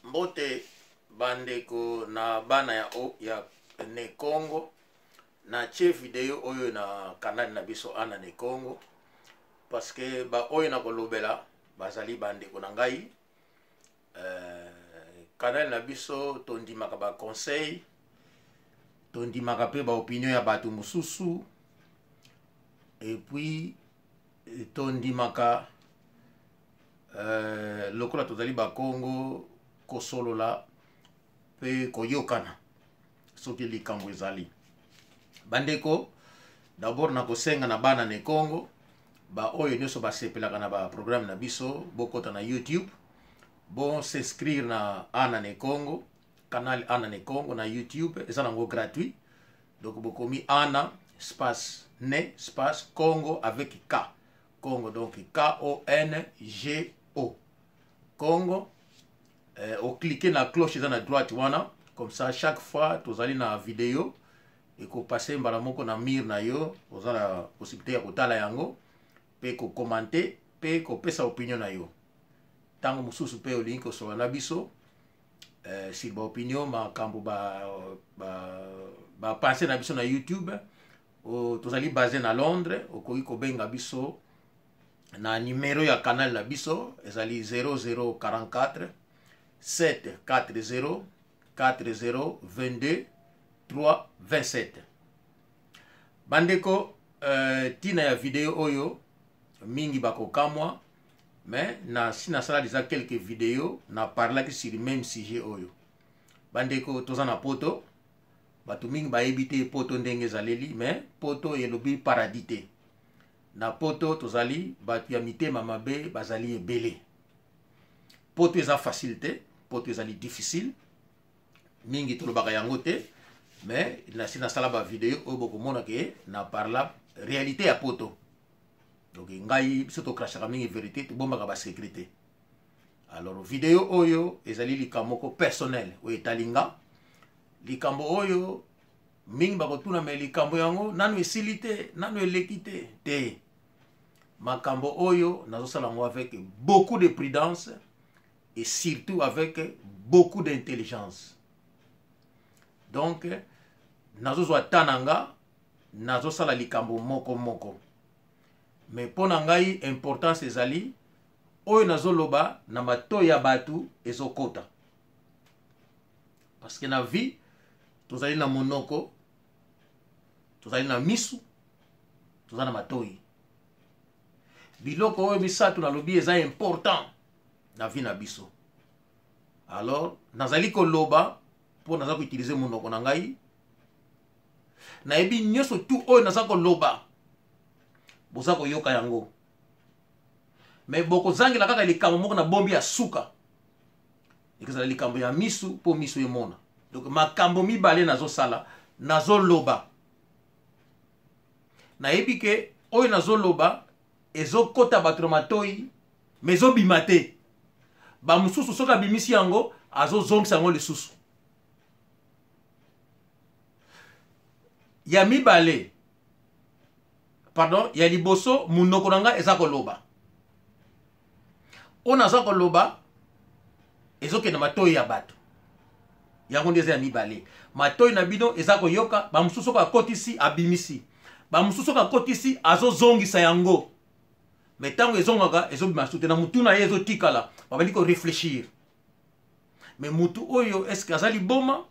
Mbote bandeko na bana ya, o, ya ne Congo. Na tie video oyo na canal na biso ana ne Congo parce que ba oyo na kolobela bazali bandeko na ngai. Canal na biso tondimaka ba conseil, tondimaka pe ba opinion ya bato mosusu, et puis tondimaka lokola tozali bakongo kosolola mpe koyokana soki likambo ezali. Bandeko, d'abord nakosenga na bana na Congo baoyo nyonso basepelaka na baprogramme na biso, bokota na YouTube, bon s'inscrire na Ana ne Congo, canal Ana ne Congo na YouTube, eza nango gratuit. Donc bokomi Ana space ne space Congo avec K, Congo, donc K O N G O, Congo. Oclique na cloche eza na droite wana, comme ça chaque fois tozali na video ekopase mbala moko na mire na yo, oza na possibilité ya kotala yango mpe kokomante mpe kopesa opinion na yo. Ntango mosusu mpe olingi kosolola na biso sur baopinion, makambo bapense ba na biso na YouTube. Tozali basé na Londres, okoki kobenga biso na numero ya canal na biso, ezali 0044 740 40 22 3 27. Bandeko, tina ya video oyo mingi bakokamwa, mais na si nasala déjà quelques vidéos na parlaki sur même sujet oyo. Bandeko, toza na poto, bato mingi bayebi te poto ndenge ezaleli, mais poto elobi paradis te. Na poto tozali bato ya mitema mabe bazali ebele. Poto eza facile te, poto ezali difficile mingi, tolobaka yango te, mais nasi nasala bavideo oyo bokomona ke na parla réalité ya poto. Donc ngai, biso tokrashaka mingi vérité, tobombaka basecret te. Alors video oyo ezali likambo moko personnel oyo etali nga. Likambo oyo mingi bakotuna, me likambo yango nanu esili te, nanu eleki te te. Makambo oyo nazosala yango avec beaucoup de prudence et surtout avec beaucoup d'intelligence. Donc nazozwa ta na nga, nazosala likambo moko moko, me mpo na ngai importance ezali oyo nazoloba na matoi ya bato ezokota, parce que na vie tozali na monoko, tozali na misu, toza na matoi. Biloko oyo misato nalobi eza important na vie na biso. Alors nazali koloba mpo naza koutilize monoko na ngai, nayebi nyonso tu oyo naza koloba boza koyoka yango, me bokozangela kaka likambo moko na bombi ya suka, ekozala likambo ya misu mpo misu emona. Donc makambo mibale nazosala, nazoloba, nayebi ke oyo nazoloba ezokota bato na matoi, me ezobima te. Bamosusu soki abimisi yango azozongisa yango lisusu. Ya mibale, pardon, ya liboso, monoko na ngai eza koloba, oyo naza koloba ezokende matoi ya bato, yango nde eza ya mibale. Matoi na bino eza koyoka, bamosusu soki akotisi abimisi, bamosusu soki akotisi azozongisa yango, me ntango ezongaka ezobima su te na mutu na ye, ezotikala, babandi koreflechir. Me mutu oyo eske aza liboma?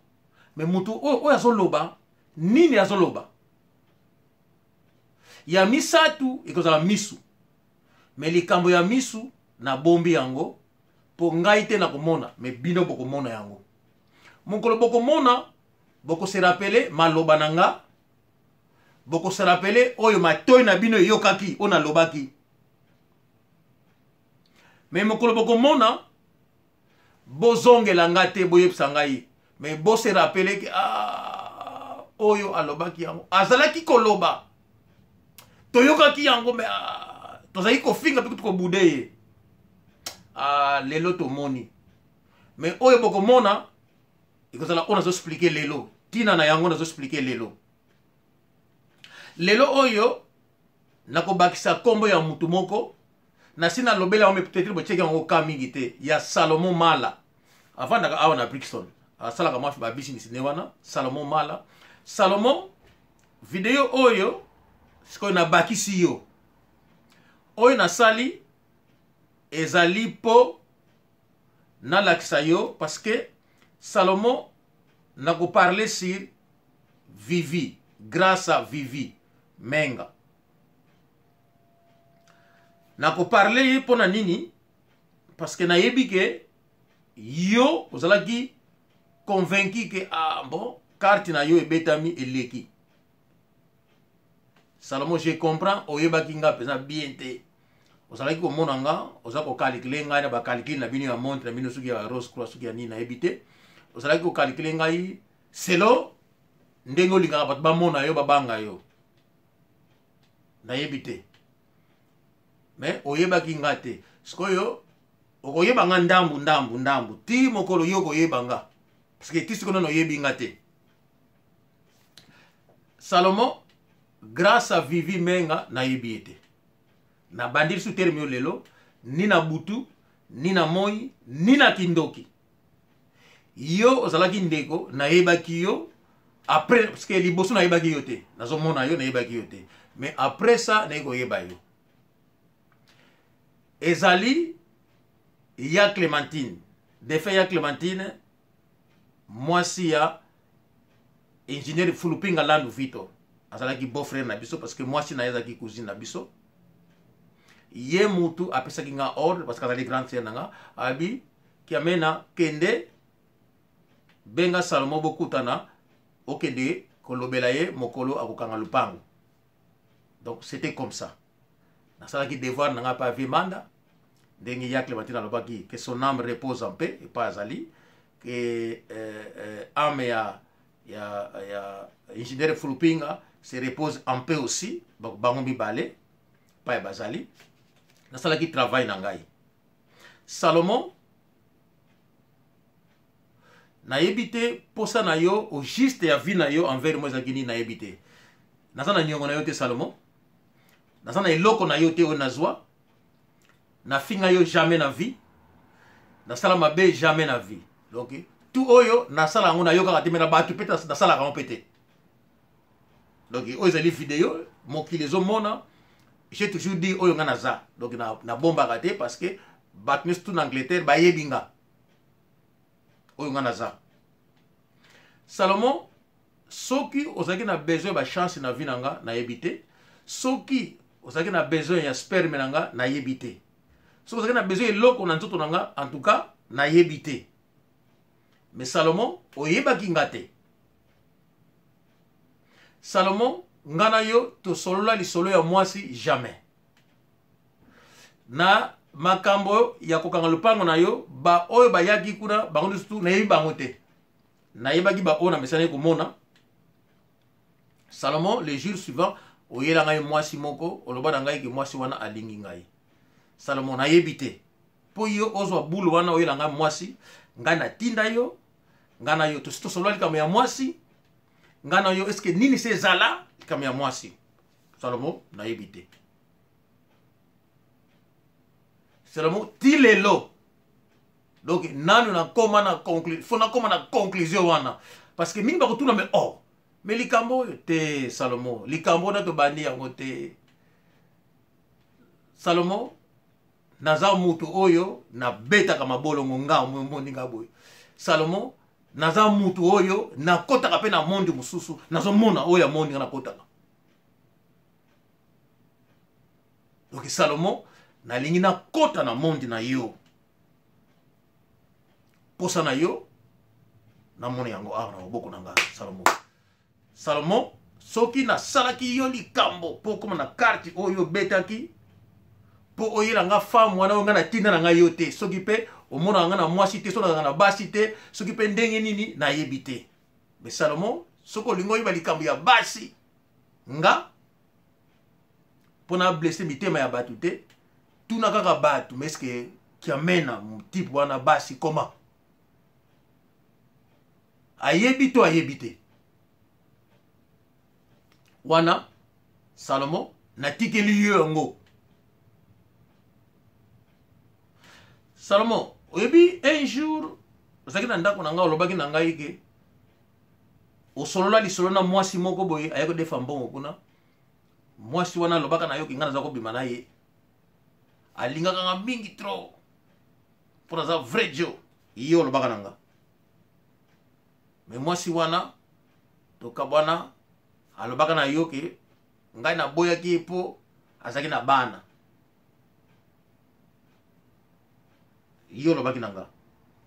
Me mutu oyo oyo azoloba nini? Azoloba ya misato ekozala misu, me likambo ya misu nabombi yango mpo ngai te nakomona, me bino bokomona yango. Mokolo bokomona, bokose rapele maloba na nga, bokose rapele oyo matoi na bino eyokaki oyo nalobaki. Me mokolo bokomona, bozongela nga te, boyebisa ngai, me bose rapele ke ah, oyo alobaki yango, azalaki koloba, toyokaki yango, me ah, tozalaki kofinga mpe kobude ye. Ah, lelo tomoni. Me oyo bokomona ekozala oyo nazoexplike lelo, ntina na yango nazoexplike lelo. Lelo oyo nakobakisa nkombo ya mutu moko nasi nalobela yango, me peut-être botiaki yango ka mingi te, ya Salomon Mala. Avandaka awa na Brixton, asalaka mwa babusiness ne wana. Salomon Mala, Salomon, video oyo sikoyo nabakisi yo, oyo nasali ezali mpo nalakisa yo, parce que Salomon, nakoparle sur Vivi, grâce à Vivi Menga. Nakoparle ye mpo na nini? Parce que nayebi ke yo ozalaki convaincu ke ah bon, carte na yo ebetami, eleki. Salomo, je comprends, oyebaki nga mpenza bien te. Ozalaki komona nga, oza kocalculer ngai na bacalcul na bino ya montre na bino, soki ya Rose Croix, soki ya nini, nayebi te. Ozalaki kocalculer ngai selo ndenge olingaka bato bamona yo, babanga yo, nayebi te. Mais oyebaki nga te. Sikoyo okoyeba nga ndambu ndambu ndambu ti mokolo yo okoyeba nga, parce que ti sikoyo nano oyebi nga te. Salomon, grâce à Vivi Menga, nayebi ye te. Nabandi lisusu terme yo lelo, ni na butu, ni na moi, ni na kindoki. Yo ozalaki ndeko, nayebaki yo après, parce que liboso nayebaki yo te. Nazomona yo, nayebaki yo te, mais après ça naye koyeba yo. Ezali ya Clémentine, défunt ya Clémentine, mwasi ya ingénieur Fulupinga Landu Vito. Azalaki beau frère na biso, parce que mwasi na ye azalaki cousine na biso. Ye mutu apesaki nga ordre, parce que azali grande sœur na nga. Abi: "Kiamena, kende benga Salomo, bokutana, okende kolobela ye mokolo akokanga lupango." Donc c'était comme ça, nasalaki devoir na nga mpe avie manda ndenge ya Clémentine alobaki, que son âme repose en paix epai azali, ke âme ya ingénieur Fulupinga se repose en paix aussi. Bango mibale epai bazali. Nasalaki travail na ngai. Salomon, nayebi te posa na yo au juste ya vie na yo envers moi ezalaki nini, nayebi te. Naza na niongo na yo te, Salomon. Naza na eloko na yo te oyo nazwa. Nafinga yo jamais na vie, nasala mabe jamais na vie. Donc tout oyo nasala yango, nayokaka te, me na bato mpe nasalaka yango mpe te. Donc oyo ezali video, mokili ezomona. J'ai toujours dit oyo nga naza, donc nabombaka te, parce que bato nyonso tu na Angleterre bayebi nga oyo nga naza. Salomon, soki ozalaki na besoin ya bachance na vie na nga, nayebi te. Soki ozalaki na besoin ya sperme na nga, nayebi te. Soki ozalaki na besoin eloko na nzoto na nga, en tout cas nayebi te. Mais Salomon, oyebaki nga te. Salomon, nga na yo tosolola lisolo ya mwasi jamais. Na makambo ya kokanga lopango na yo, baoyo bayaki kuna, bango nyonso tu nayebi bango te. Nayebaki baoyo na mesanaki komona. Salomon, le jour suivant oyela ngai mwasi moko, oloba na ngai ke mwasi wana alingi ngai. Salomon, nayebi te mpo yo ozwa bulu wana, oyela ngai mwasi, ngai natinda yo? Ngai na yo tosi tosolola likambo ya mwasi? Ngai na yo, eske nini se ezala likambo ya mwasi? Salomo, nayebi te. Salomo, ti lelo donc nanu nakoma na conclu fo nakoma na conclusion wana, parce que mingi bakotuna: "Mais oh, mais likambo oyo te, Salomo, likambo wana tobandi yango te." Salomo, naza mutu oyo nabetaka mabolongo, nga omoni nga boye. Salomo, naza mutu oyo nakɔtaka mpe na monde mosusu, nazomona oyo ya monde nga nakɔtaka. Donc Salomo, nalingi nakɔta na monde na yo, posa na yo namona yango awa na maboko na nga. Salomo, Salomo, soki nasalaki yo likambo mpo okóma na carte oyo obetaki mpo oyela nga femme wana oyo nga natinda na ngai yo te, soki mpe omonaka nga na mwasi te, soki nazalaka na basi te, soki mpe ndenge nini, nayebi te. Mais Salomo, soki olingi oyeba likambo ya basi, nga mpo na blesser mitema ya bato te, tuna kaka bato: "Mais est-ce Kiamena, type wana, basi koma ayebi to ayebi te?" Wana Salomo, natikeli yo yango. Salomo, oyebi, un jour Ozalaki na ndako na ngai, olobaki na ngai ke osolola lisolo na mwasi moko boye aye kodefa mbongo kuna. Mwasi wana alobaka na yo ke ngai naza kobima na ye, alingaka nga mingi trop mpo naza vrai jo. Ye olobaka na nga, me mwasi wana tokabwana, alobaka na yo ke ngai naboyaki ye mpo azalaki na bana. Yo olobaki na nga,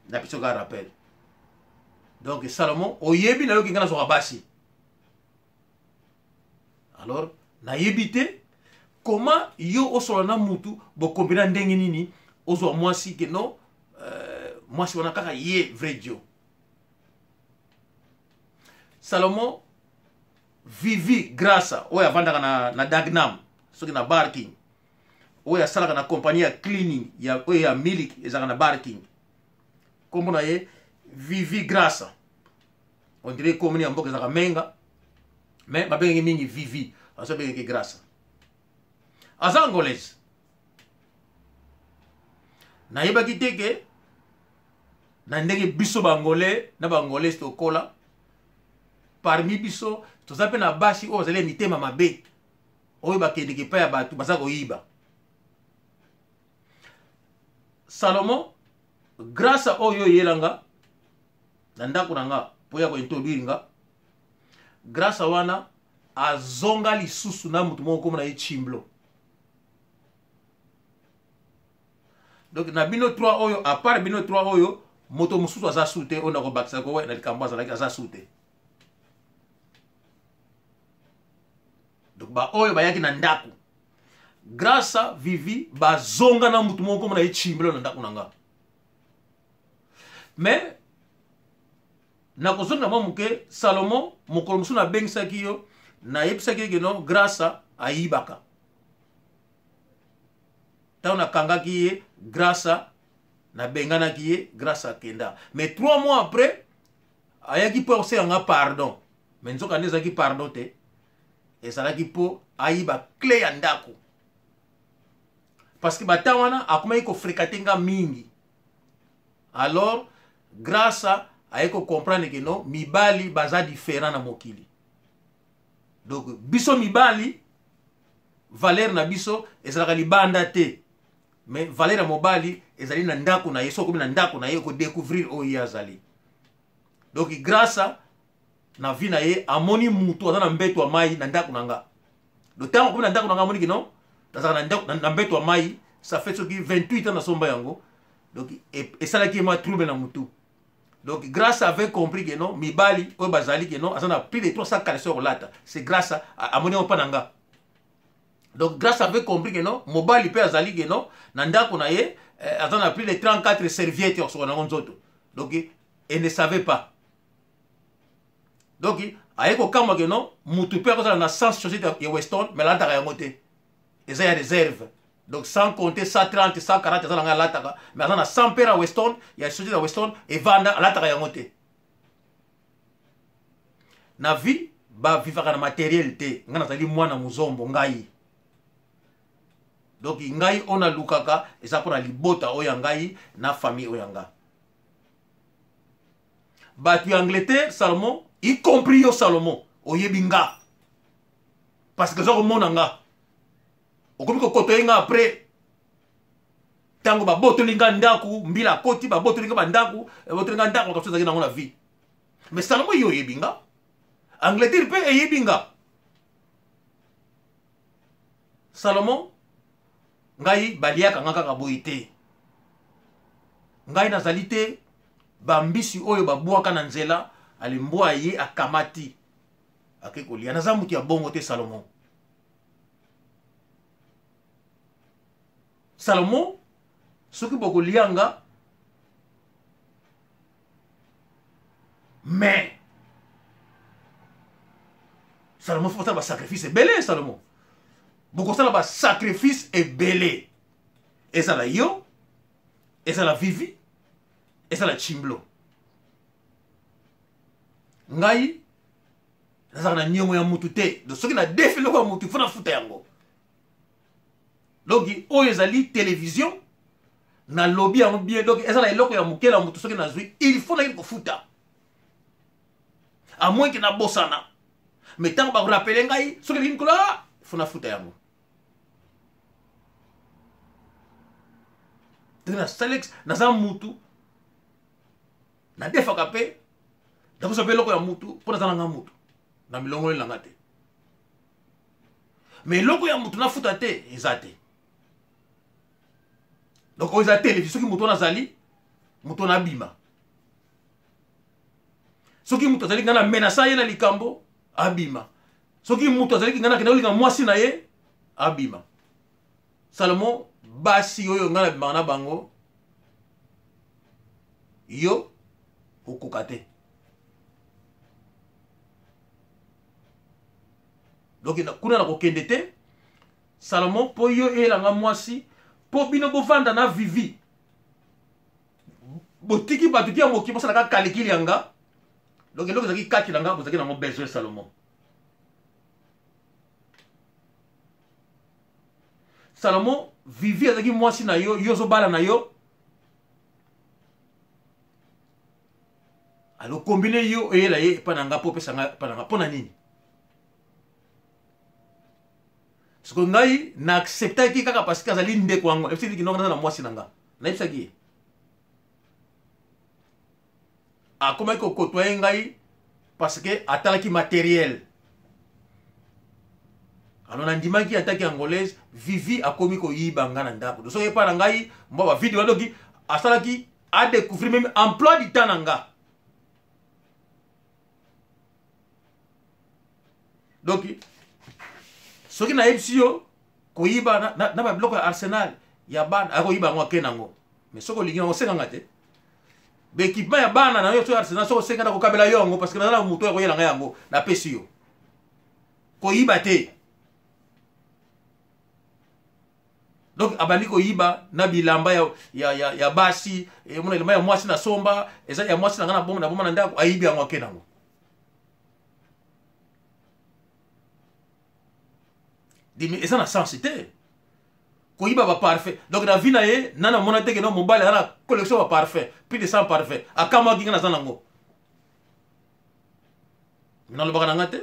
napesi yo kaka rappel. Donc Salomon, oyebi nayoki ngai nazwaka basi. Alors nayebi te comment yo osola na mutu, bokombina ndenge nini ozwa mwasi ke non, mwasi wana kaka ye vrai Dieu. Salomon, Vivi Grâce oyo avandaka na Dagenham, soki na Barking, oyo asalaka na compagnie ya cleaning ya oyo ya miliki ezalaka na Barking, nkombo na ye Vivi Grâce. On dirait komoni ya mboka ezalaka menga, mais babengaki mingi Vivi, azobengaki Grâce, aza angolaise. Nayebaki te ke na ndenge biso Baangolais na Baangolaise tokola, parmi biso toza mpe na basi oyo bazali ya mitema mabe, oyo bakendeke epai ya bato baza koyiba. Salomon, Grâce oyo oyelanga na ndako na nga mpo ya kointroduire nga, Grâce wana azonga lisusu na motu moko komona ye Chimblo. Donc na bino 3 oyo, à part bino 3 oyo, moto mosusu aza su te oyo nakobakisa kowe na likambo azalaki aza su te. Donc baoyo bayaki na ndako Grâce, Vivi, bazonga na motu moko komona ye Chimblo na ndako na nga. Mais nakozonga mwa moke. Salomon, mokolo mosusu nabengisaki yo, nayebisaki ye keno Grâce ayibaka. Ntango nakangaki ye Grâce, nabenganaki ye, Grâce akenda. Mais 3 mois après ayaki mpo akosenga nga pardon, mais nzoka nde ezalaki pardon te, ezalaki mpo ayiba clé ya ndako, parce que bata wana akomaki kofréquenter nga mingi. Alors Grâce aye kocomprendre ke no, mibali baza différent na mokili. Donc biso mibali, valeur na biso ezalaka libanda te, mais valeur ya mobali ezali na ndako na ye. Soki okomi na ndako na ye, okodécouvrir oyo ye azali. Donc Grâce na vie na ye amoni mutu aza na mbeto ya mai na ndako na nga. Donc ntango akomi na ndako na nga, amoni kino nazalaka na mbeto ya mai, ça fait soki 28 ans nasomba yango. Donc esalaki ye mwa trouble na mutu. Donc Grâce avait compris que non, mibali oyo bazali ke non, aza na plus de 300 caleçon kolata, c'est Grâce amoni yango mpa na nga. Donc Grâce avait compris que non, mobali mpe azali ke non, na ndako na ye aza na plus de 34 serviette ya kosokola nango nzoto. Donc elle ne savait pas. Donc aye kokamwa ke non, mutu mpe akozala na 100 chaussette ya Weston, mais alataka yango te, eza ya réserve. Donc sans compter 130, 140 aza nanga alataka, mais aza na 100 paire ya Weston, ya chaussette ya Weston evanda, alataka yango te. Na vie bavivaka na matériel te. Ngai nazali mwana mozombo ngai. Donc ngai oyo nalukaka eza mpona libota oyo ya ngai na famille oyo ya nga. Bato ya Angleterre, Salomon, y compris yo Salomon, oyebi nga parce que oza komona nga, okomi kokotoye nga après ntango babotoli nga ndako, mbila akoti, babotoli nga bandako, babotoli nga ndako, makambo ezalaki nango na vie. Mais Salomo, yo oyebi nga, Angleterre mpe eyebi nga. Salomon, ngai baliaka nga kaka boye te. Ngai nazali te bambisi oyo babwaka na nzela, alimbwa ye akamati ake kolia. Naza moto ya bongo te, Salomon. Salomon, soki bokolia nga, mais Salomo, faut kosala basacrifice ebele. Salomo, bokosala basacrifice ebele, ezala yo, ezala Vivi, ezala Chimblo. Ngai nazalaka na niongo ya mutu te. Donc soki nadefi eloko ya mutu, fo nafuta yango. Donc oyo ezali télévision. Nalobi yango bien. Donc ezala eloko ya moke na motu, soki nazwi, il faut nayini kofuta, à moins ke nabosana. Mais ntango bakorapele ngai, soki elingi mikolo, ah, faut nafuta yango. Nasali, naza mutu nadefaka mpe nakozwa mpe eloko ya mutu mpo naza nanga mutu na milongoli nanga te. Mais eloko ya mutu nafuta te, eza te. Donc oyo eza televizio, soki moto wana azali moto wana abima, soki moto azali ngai na menasa ye na likambo, abima. Soki moto azalaki ngai nakenda kolinga mwasi na ye, abima. Salomo, basi oyo ngai nabimaka na bango, yo okoka te. Donc kuna nakokende te, Salomo, mpo yo eyelanga mwasi mpo bino bovanda na Vivi, botiki bato ti ya moki bosalaka kalikili ya nga. Donc eloko ezalaki kati na nga, bozalaki nango besoin, Salomo. Salomo, Vivi azalaki mwasi na yo, yo ozobala na yo, alo kombine yo eyela ye epai na nga mpo opesa nga epai na nga mpo na nini? Sikoyo ngai na acceptaki kaka parce que azali ndeko yango. Nayebisaki kinoko naza na mwasi na nga, nayebisaki ye. Akomaki kokotoye ngai parce que atalaki matériel. Alors nandimaki ataki angolaise. Vivi akomi koyiba nga na ndako. Soki epai na ngai mwa bavideo, adoki asalaki adécouvrir même emploi du temps na nga. Donc soki nayebisi yo koyiba na babiloko ya arsenal ya bana, akoyiba yango, ake nango. Mais soki olingi yango, osenganga te. Baéquipement ya bana na yo so ya arsenal, soki osenga, na kokabela yo yango, parce que naza na moto ya koyela ngai yango, napesi yo. Koyiba te. Donc abandi koyiba na bilamba ya basi. Emona elamba ya mwasi na somba, eza ya mwasi na ngai, na boma na boma na ndako, ayibi yango, ake nango. Dimi eza na sens te koyiba baparfum. Donc na vie na ye nani amona te keno mobali aza na collection baparfum, plus de 100 parfum? Akamwaki nga naza nango. Nalobaka na nga te,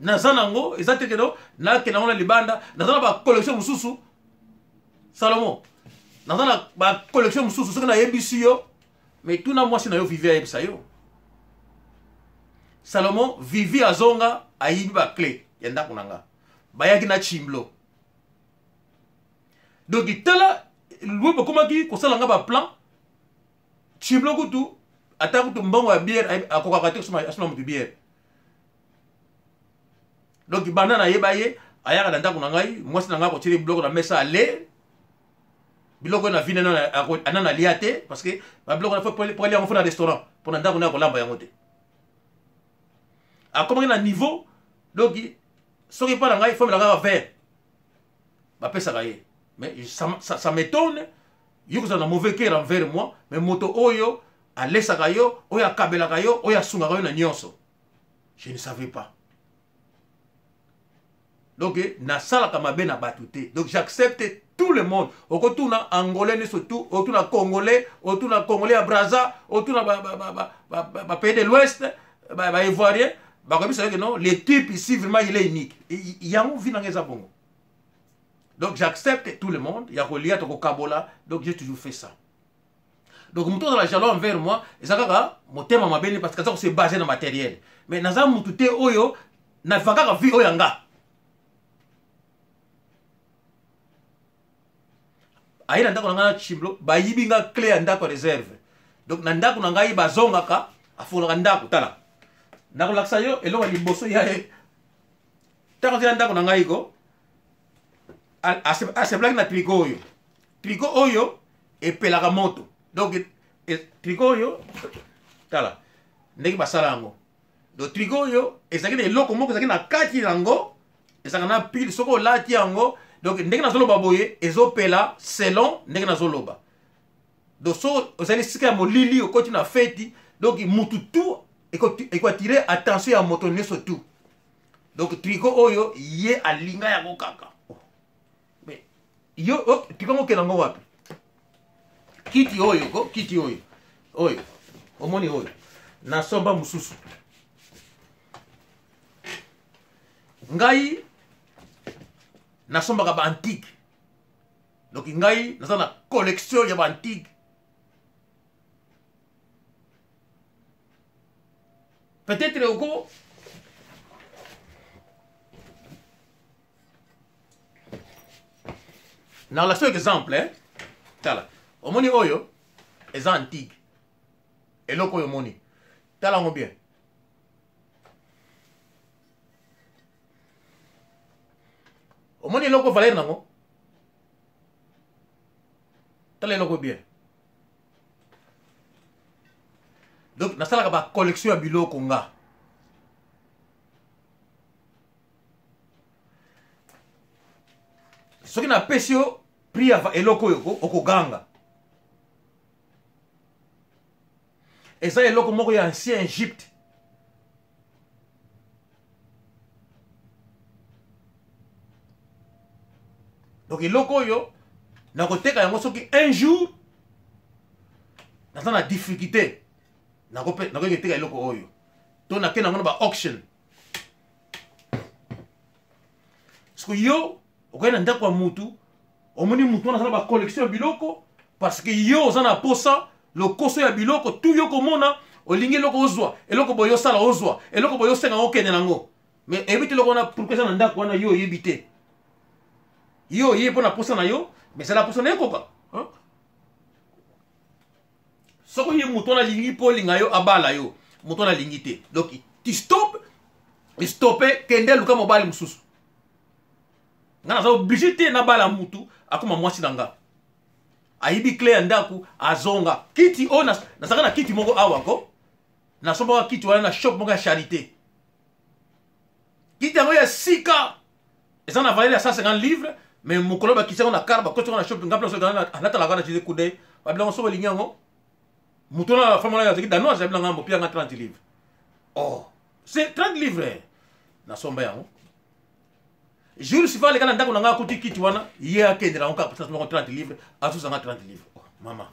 naza nango. Eza te keno nakende yango na libanda. Naza na bacollection mosusu, Salomo, naza na bacollection mosusu. Soki nayebisi yo, mais tuna mwasi na yo Vivi, ayebisa yo. Salomo, Vivi azonga, ayibi baclé ya ndako na nga, bayaki na chimblo. Donc tala lwe bokomaki kosala nga baplan. Chimblo kutu, ata kutu mbongo ya biere akokaka te asoma motu biere. Donc banda nayeba ye, ayaka na ndako na ngai, mwasi na ngai akotieli biloko na mesa, ale biloko na vine ana nalia te, parce que babiloko po alia yango fo na restaurant, mpo na ndako na akolamba yango te. Akomaki na niveau, donc soki epai na ngai fomela kaka verre bapesaka ye. Mais ça m'étonne, yo kozala na mauvais cœur envers moi, mais moto oyo alesaka yo, oyo akabelaka yo, oyo asungaka yo na nyonso, je ne savais pas. Donc nasalaka mabe na bato te. Donc j'accepte tout le monde. Okotuna Angolais nyonso tout, otuna Congolais, otuna Congolais ya Braza, otuna bapays de l'Ouest, Baivoirien, bakoyebisa yo ke non, le type ici vraiment, il est unique. Yango vi nanga eza bongo. Donc j'accepte tout le monde. Ya kolia, tokokabola. Donc j'ai toujours fait ça. Donc moto azala jaloux envers moi, eza kaka motema mabe, parce que aza kose base na matériel. Mais naza mutu te oyo nafa kaka vie oyo ya nga. Aye na ndako na ngai na chimblo, bayibi nga clé ya ndako ya réserve. Donc na ndako na ngai bazongaka, afungolaka ndako. Tala, nakolakisa yo eloko ya liboso ya ye. Ntango azali na ndako na ngai ko asemblaki na tricot oyo. Tricot oyo epelaka moto. Donc tricot oyo, tala ndenge basala yango. Donc tricot oyo ezalaki na eloko moko ezalaki na kati yango, ezalaka na pile. Soki olati yango, donc ndenge nazoloba boye, ezopela selon ndenge nazoloba. Donc so ozali esika ya molili, okoti na feti, donc mutu tu ekoatire attention ya moto nyonso tu. Donc tricot oyo ye alinga yango kaka. Oh. Mais yo, oh, tricot yango okenda yango wapi? Kiti oyo ko, kiti oyo oyo omoni oyo nasomba mosusu. Ngai nasombaka ba antique, donc ngai naza na collection ya ba antique. Peut-être oko na relation exemple, eh? Tala, omoni oyo eza antique. Eloko oyo omoni, tala yango bien. Omoni eloko, valeur nango, tala eloko bien. Donc nasalaka bacollection ya biloko nga. Soki napesi yo prix ya eloko oyo, okoganga. Eza eloko moko ya ancien Egypte. Donc eloko oyo nakoteka yango soki un jour naza na difficulté, nakoki koteka eloko oyo to nake nango na ba auction. Soki yo okoki na ndako ya mutu, omoni mutu wana aza na bacollection ya biloko, parce que yo oza na posa lokoso ya biloko tu, yo komona olingi eloko, ozwa eloko boye, osala, ozwa eloko boye, osenga, okende nango. Mais oyebi te eloko wana pourquoi eza na ndako wana. Yo oyebi te, yo oyebi mpo na posa na yo, mais ezala posa na ekoka. Soki ye moto wana alingi mpo olinga yo, abala yo, moto wana alingi te, donc tu stop, stoppe, kende luka mobali mosusu. Nga naza obligé te nabala mutu akoma mwasi na nga. Ayibi clé ya ndako, azonga. Kiti oyo, nazalaka na kiti moko awa ko, nasombaka kiti wana na shop moko ya charité. Kiti yango ya sika eza na valeur ya 150 livre, mais mokolo bakiti yango na car, bakoti yango na shop, nga mpe natalaka na jeter coup d'œil, babilango soki olingi yango. Moto na femme wana azalaki danoise, abilanga mopi yanga 30 livre. Oh, c'est 30 livre, nasomba yango. Jour suivant, aleka na ndako na ngai, akuti kiti wana, ye akendela yango kaka moko 30 livre, azozanga 30 livre. Oh, mama,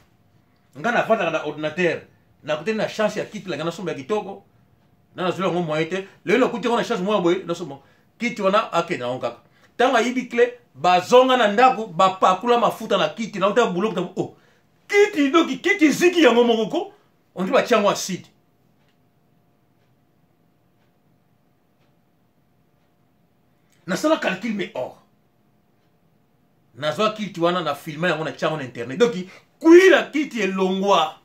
ngai nafandaka na ordinateur, nakutani na chance ya kiti nanga, nasomba ya kitoko na nazwi yango moyen te. Lelo nakuti yango na chance moko boye, nasomba kiti wana, akende yango kaka. Ntango ayibi clé, bazonga na ndako, bapakula mafuta na kiti. Nauta buloko, oh, kiti doki, kiti eziki yango moko ko, on dirait batia yango acide. Nasala calcul, mais or nazwa kiti wana na filme yango, na tia yango na internet. Donc kwila kiti elongwa.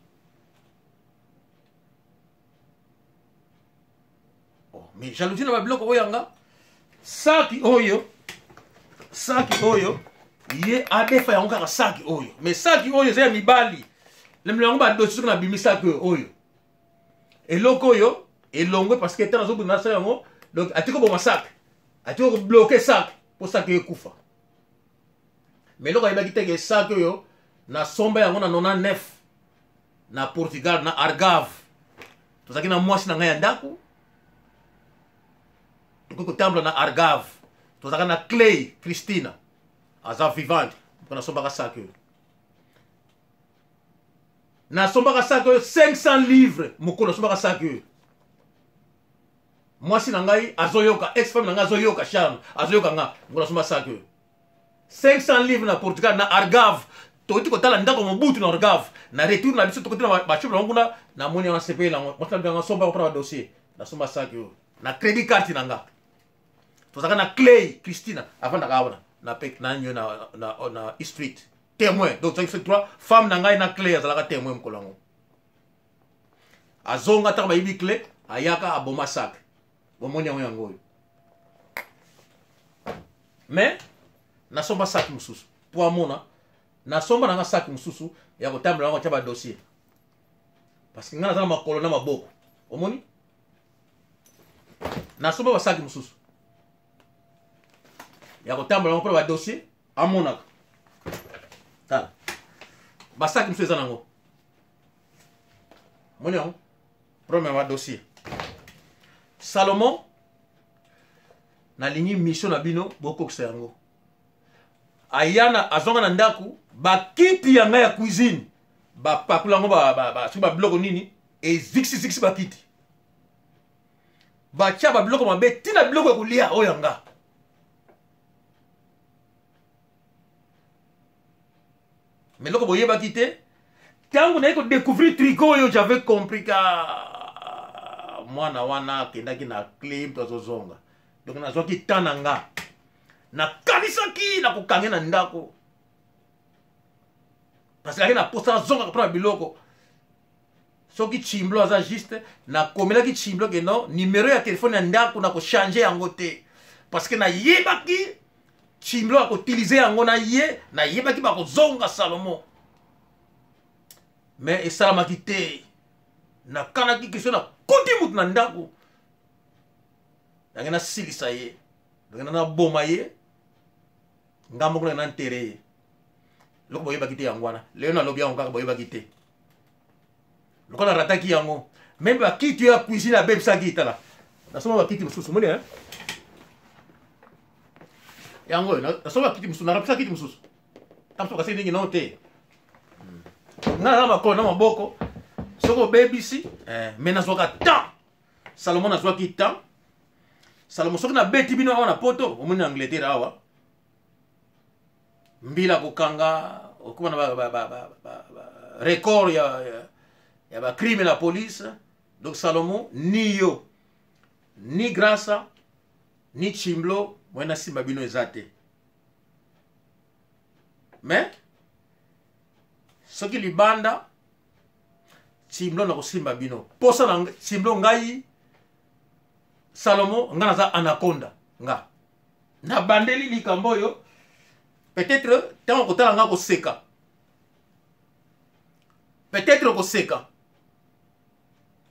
Oh, mais jalousie na babiloko oyo yanga. Saki oyo, saki oyo, ye adefa yango kaka saki oyo, mais saki oyo eza ya mibali. Lemelo yango badossier. Soki nabimi saki oyo, oyo eloko oyo elongwe, parce que ntango nazobunda nasala yango, donc atiki koboma sak, atiki kobloquer sak mpo sak oyo ekufa. Mais eloko ayebaki teke sak oyo nasomba yango na 99 na Portugal, na Algarve. Tozalaki na mwasi na ngai ya ndako, tokoki kotambola na Algarve, tozalaka na Clay Christina, aza vivante. Mpo nasombaka sak oyo, nasombaka sak oyo 500 livre. Mokolo nasombaka sak oyo, mwasi na ngai azoyoka, ex femme na ngai azoyoka, charme azoyoka nga. Mokolo nasomba sak oyo 500 livre na Portugal, na Algarve, tokoti kotala ndako Mobutu na Algarve. Na retour na biso, tokoti na bashop nango kuna, namoni yango, nasepeli yango. Mwasi na bianga, somba mpona badossier. Nasomba sak oyo na crédit carte na nga. Tozalaka na Clay Christina, avandaka awa na na na na, na E Street, témoin. Donc tozalaki biso trois, femme na ngai na Clay azalaka témoin. Mokolo yango azonga, ntango bayibi clé, ayaka aboma sak. Bomoni yango, yango oyo. Mais nasomba saki mosusu mpo amona. Nasomba nanga saki mosusu ya kotambola yango, atya badossier, parce que ngai naza na makolo na maboko. Omoni, nasomba basaki mosusu ya kotambola yango mpona badossier, amonaka. Tala basaki mosusu eza nango, moni yango, problème ya badossier. Salomon, nalingi mission na bino bokokisa yango. Aya na azonga na ndako, bakiti ya ngai ya cuisine. Bapakula yango soki babiloko nini ezikisizikisi bakiti, batya babiloko mabe ntina biloko ya kolia oyo ya nga. Mais eloko boyebaki te, ntango naye kodécouvrir tricot oyo, j'avais compris ka mwana wana akendaki na clim to azozonga. Donc nazwaki temps na nga, nakanisaki nakokange na ndako parce que ake na posa azongaka mpona biloko. Soki Chimblo aza juste, nakomelaki Chimblo ke non, numero ya telefone ya ndako nakochange yango te, parce que nayebaki Chimblo akoutilize yango na ye, nayebaki bakozonga Salomo. Mais esalamaki te. Nakanaki question, nakuti motu na ndako, nange nasilisa ye, nange naboma ye nga moko, nange nantere ye. Eloko boyebaki te yango wana. Lelo nalobi yango kaka, boyebaki te. Lokola narataki yango, meme bakiti oyo ya cuisine abebisaki, tala, nasomba bakiti mosusu. Moni yango oyo, nasomba bakiti mosusu, narapisa kiti mosusu. Tamosusu bakasi ndenge nao te. Nga naza makolo na maboko, soki obebisi me nazwaka temps. Salomo, nazwaki temps. Salomo, soki nabeti bino awa na Poto, omoni na Angleterre awa mbila kokanga, okoma na record ya bacrime na police. Donc Salomo, ni yo ni Grâce ni Chimblo, moye nasimba bino eza te. Mais soki libanda, Chimblo, nakosimba bino. Posa na Chimblo, ngai Salomo, ngai naza anaconda. Nga nabandeli likambo oyo, peut-être ntango kotala nga koseka, peut-être koseka,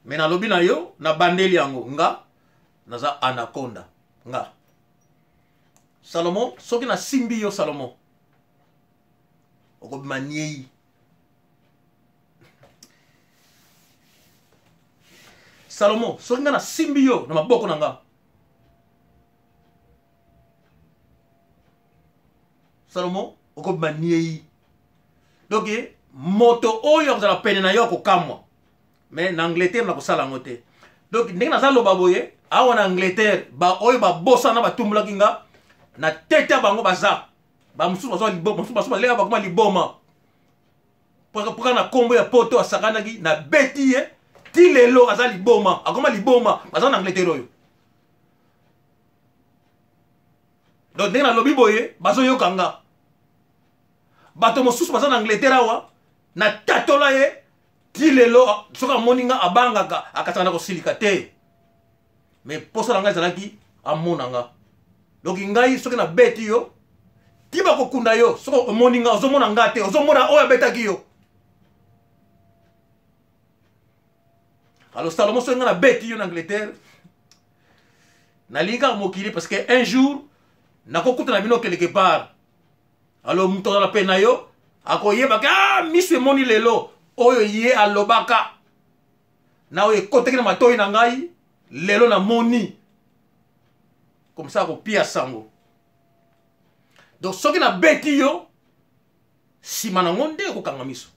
me nalobi na yo, nabandeli yango, nga naza anaconda. Nga Salomo, soki nasimbi yo Salomo, okobima niei. Salomo, soki nga nasimbi yo na maboko na nga, Salomo, okobima niei. Donc moto oyo akozala pene na yo akokamwa. Mais na Angleterre nakosala yango te. Donc ndenge naza loba boye awa na Angleterre, baoyo babosana batumbulaki nga na tete ya bango, baza bamosusu bazwa liboma, mosusu baso baleka bakoma liboma mpoka na nkombo ya Poto asakanaki. Nabeti ye ti lelo aza liboma, akoma liboma. Baza na Angleterre oyo. Donc ndenge nalobi boye, bazoyoka nga. Bato mosusu baza na Angleterre awa, natatola ye ti lelo, soki amoni nga abangaka, akataka na kosilika te. Mais posa na ngai ezalaki amona nga. Donc ngai soki nabeti yo ti bakokunda yo, soki omoni nga, ozomona nga te, ozomona oyo abetaki yo. Alors Salomo, soki nga nabeti yo na Angleterre, nalingi kaka mokili, parce que un jour nakokutana bino quelque part. Alors moto azala pene na yo akoyebaka, ah, miso emoni lelo oyo ye alobaka na oyo ekotaki na matoi na ngai, lelo namoni comme ça, akopia sango. Donc soki nabeti yo, nsima nango nde okokanga miso.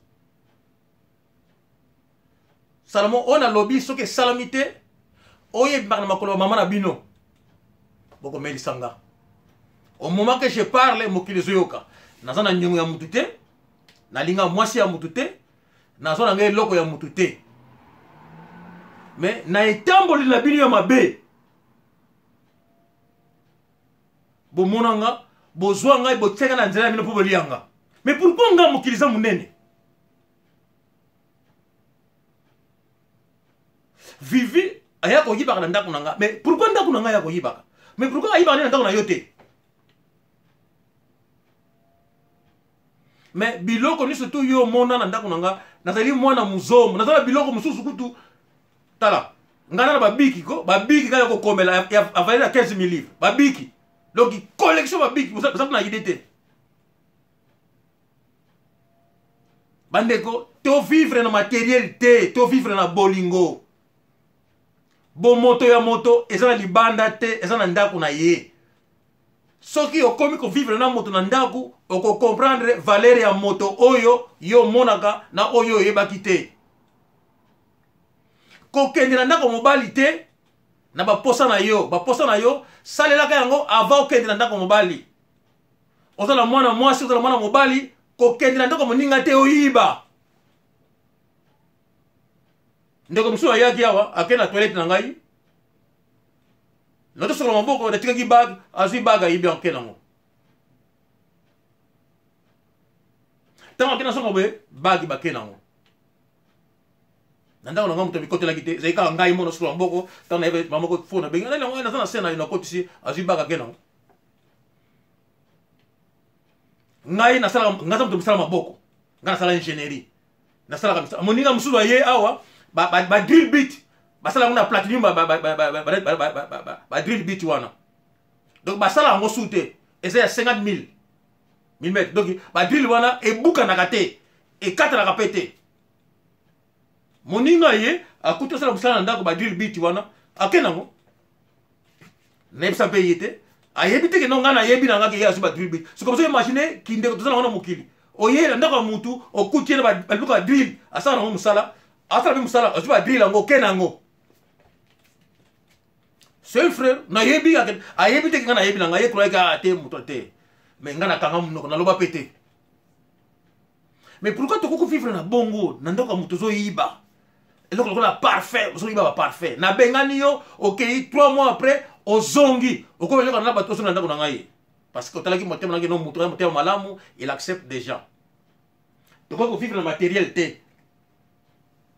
Salomo, oyo nalobi soki esalami te, oyo ebimaka na makolo ya mama na bino, bokomelisa nga. Au moment que je parle, mokili ezoyoka, naza na niongo ya mutu te, nalinga mwasi ya mutu te, nazwa na ngai eloko ya mutu te. Mais na etamboli na bino ya mabe, bomona nga, bozwa ngai, botiaka na nzela ya bino mpo bolia nga. Mais pourquoi nga? Mokili eza monene. Vivi aya koyibaka na ndako na nga, mais pourquoi ndako na ngai aya koyibaka? Mais pourquoi ayibaka nde na ndako na yo te? Mais biloko nyonso to yo omona na ndako na nga, nazali mwana muzombo, naza na biloko mosusu kutu. Tala ngai na babiki ko babiki kaka kokomela avali na 15 000 livres babiki. Donc collection babiki, boza na idée te. Bandeko, tovivre na matériel te, tovivre na bolingo. Bomoto ya moto eza na libanda te, eza na ndako na ye. Soki okomi kovivre na moto na ndako, okocomprendre valeur ya moto oyo yo omonaka na oyo oyebaki te. Kokende na ndako mobali te na baposa na yo. Baposa na yo salelaka yango avant okende na ndako mobali. Oza na mwana mwasi, oza na mwana mobali, kokende na ndako moninga te oyiba. Ndeko mosusu ayaki awa, akei na toilette na ngai, natosokola maboko, natikaki bag, azwi bag ayibi ake nango. Ntango ake nasonga boye, bag bake nango na ndako na ngai. Moto amikotelaki te, ezali kaka ngai mona sokola maboko. Ntango nayebi mama moko fo nabengi nani yango, naza na se na yo, nakotisi, azwi bag ake nango. Ngai nasalaka, ngai aza moto mosala maboko, ngai nasala ingénierie, nasalaka misala. Moninga mosusu aye awa, ba drill bit basala yango na platinum, ba drill bit wana, donc basala yango su te, eza ya 50 000 mm. Donc ba drill wana ebukanaka te, ekatanaka mpe te. Moninga ye akuti asala mosala na ndako, ba drill bit wana ake nango. Nayebisa mpe ye te, ayebi te ke no ngai nayebi na ngai ke ye azwi ba drill bit. Sikoyo ozo imagine kindeko toza nango na mokili. Oye na ndako ya mutu, okuti ye na babiloko ya drill, asala nango mosala, asala mpe mosala, azwi ba drill yango, oke nango. C'est un frère, nayebi, ayebi te ke ngai nayebi na ngai. Ye croyaki a te moto te, mais ngai nakanga monoko, naloba mpe te. Mais pourquoi tokoki vivre na bongo na ndako ya moto, ozoyiba eloko lokola parfait, ozoyiba baparfait? Nabengani yo, okei, 3 mois après ozongi, okomi eloko na bato, ozongi na ndako na ngai parce que otalaki motema nange no moto motema malamu, il accepte déjà. Tokoki kovivre na matériel te.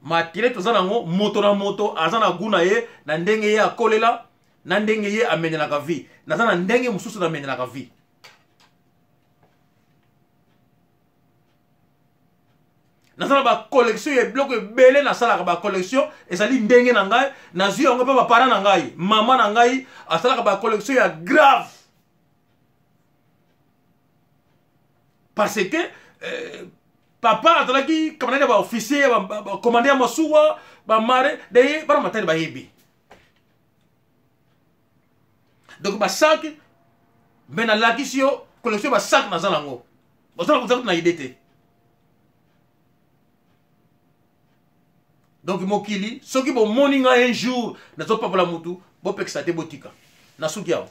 Matériel toza nango, moto na moto aza na gu na ye, na ndenge ye akolela, na ndenge ye amenelaka vie. Naza na ndenge mosusu namenelaka vie. Naza na bacollection ya biloko ebele, nasalaka bacollection, ezali ndenge na ngai, nazwi yango mpe baparent na ngai. Mama na ngai asalaka bacollection ya grave parce que papa azalaki camarade ya baofficier, bacommande ya masuwa, bamare daye bana matali bayebi. Donc basac, me nalakisi yo collection basac naza nango, oza na idée te. Donc mokili, soki bomoni ngai un jour nazopapola mutu, bopekisa te, botika. Nasuki awa.